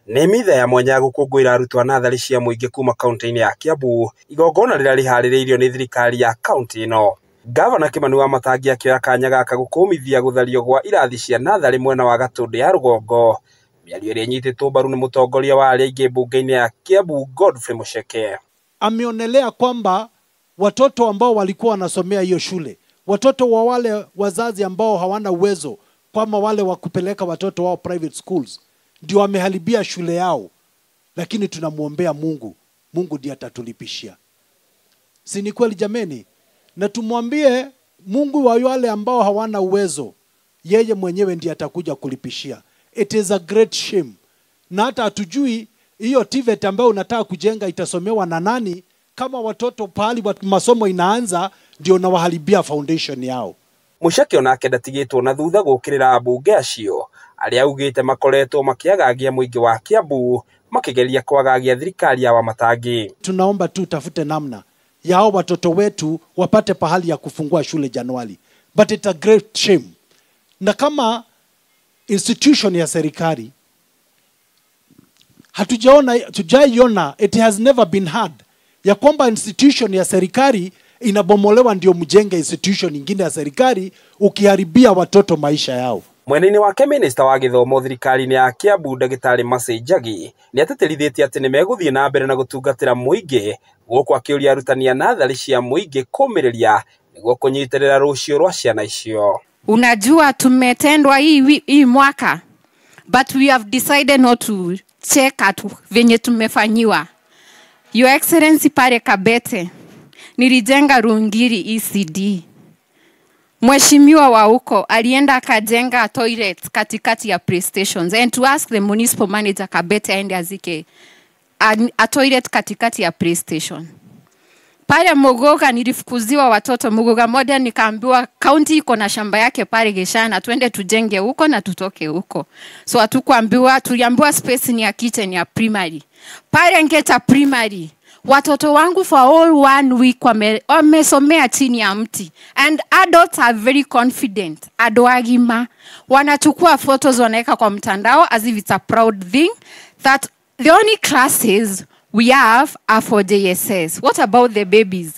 Nĩ mitha ya mwanya ya gũkũngũĩra arutwo a natharĩ cia mũingĩ kuma kaunti-inĩ ya Kiambu, igongona rĩrĩa rĩharĩrĩirio nĩ thirikari ya kaunti ĩno. Gavana Kimani Wamatangi akĩoya kanya gaka gũkũmithia gũthario gwa irathi cia natharĩ mwena wa Gatũndũ ya rũgongo, mĩario ĩrĩa ĩnyitĩtwo mbaru nĩ mũtongoria wa arĩa aingĩ mbunge-inĩ ya Kiambu Godfrey Mucheke. Ameonelea kwamba watoto ambao walikuwa wanasomea hiyo shule, watoto wa wale wazazi ambao hawana uwezo kama wale wa kupeleka watoto wao private schools, ndio wameharibia shule yao, lakini tunamwombea Mungu, Mungu ndiye atatulipishia. Si ni kweli jameni? Na tumwambie Mungu wa wale ambao hawana uwezo, yeye mwenyewe ndiye atakuja kulipishia. It is a great shame. Na hata hatujui hiyo TVET ambayo unataka kujenga itasomewa na nani, kama watoto pahali masomo inaanza ndio nawaharibia foundation yao. Mucheke onake ndatigĩtwo na thutha gũkĩrĩra ambunge acio arĩa augĩte makoretwo makĩagagia mũingĩ wa Kiambu makĩgeria kwagagia thirikari ya Wamatangi. Tunaomba tu tafute namna yao watoto wetu wapate pahali ya kufungua shule Januari. But it's a great shame. Na kama institution ya serikali hatujaiona, it has never been heard ya kwamba institution ya serikali inabomolewa ndio mjenge institution nyingine ya serikali, ukiharibia watoto maisha yao. Mwena-inĩ wake minista wa gĩthomo thirikari-inĩ ya Kiambu ndagĩtarĩ Mercy Njagi nĩ atĩtĩrithĩtie atĩ nĩ megũthiĩ na mbere na gũtungatĩra mũingĩ gũkũ akĩũria arutani a natharĩ cia mũingĩ kũmĩrĩria nĩguo kũnyitĩrĩra rũciũ rwa ciana icio. Unajua tumetendwa hii mwaka, but we have decided not to check at venye tumefanyiwa. Your Excellency, pale Kabete nilijenga Rungiri ECD. Mheshimiwa wa huko alienda akajenga toilet katikati ya PlayStations, and to ask the municipal manager Kabete aende azike a toilet katikati ya PlayStation. Pale Muguga nilifukuziwa watoto Muguga Modern, nikaambiwa county iko na shamba yake pale Geshana, twende tujenge huko na tutoke huko. So hatukuambiwa, tuliambiwa space ni ya kitchen ya primary. Pale Ngeta primary watoto wangu for all 1 week wamesomea chini ya mti, and adults are very confident. Andũ agima wanachukua photos wanaweka kwa mtandao as if it's a proud thing that the only classes we have are for JSS. What about the babies?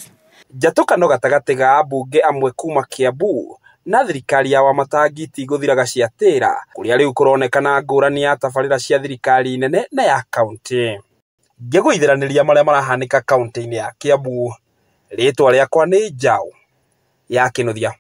Njatũkano gatagatĩ ga ambunge amwe kuma Kiambu na thirikari ya Wamatangi tigũthiraga ciatĩra kũrĩa rĩu kũronekana ngũrani ya tabarĩra cia thirikari nene na ya kaunti. Ngĩgũithiranĩria marĩa marahanĩka kaunti-inĩ ya Kiambu, rĩtwa rĩakwa nĩ Njaũ ya Kĩnuthia.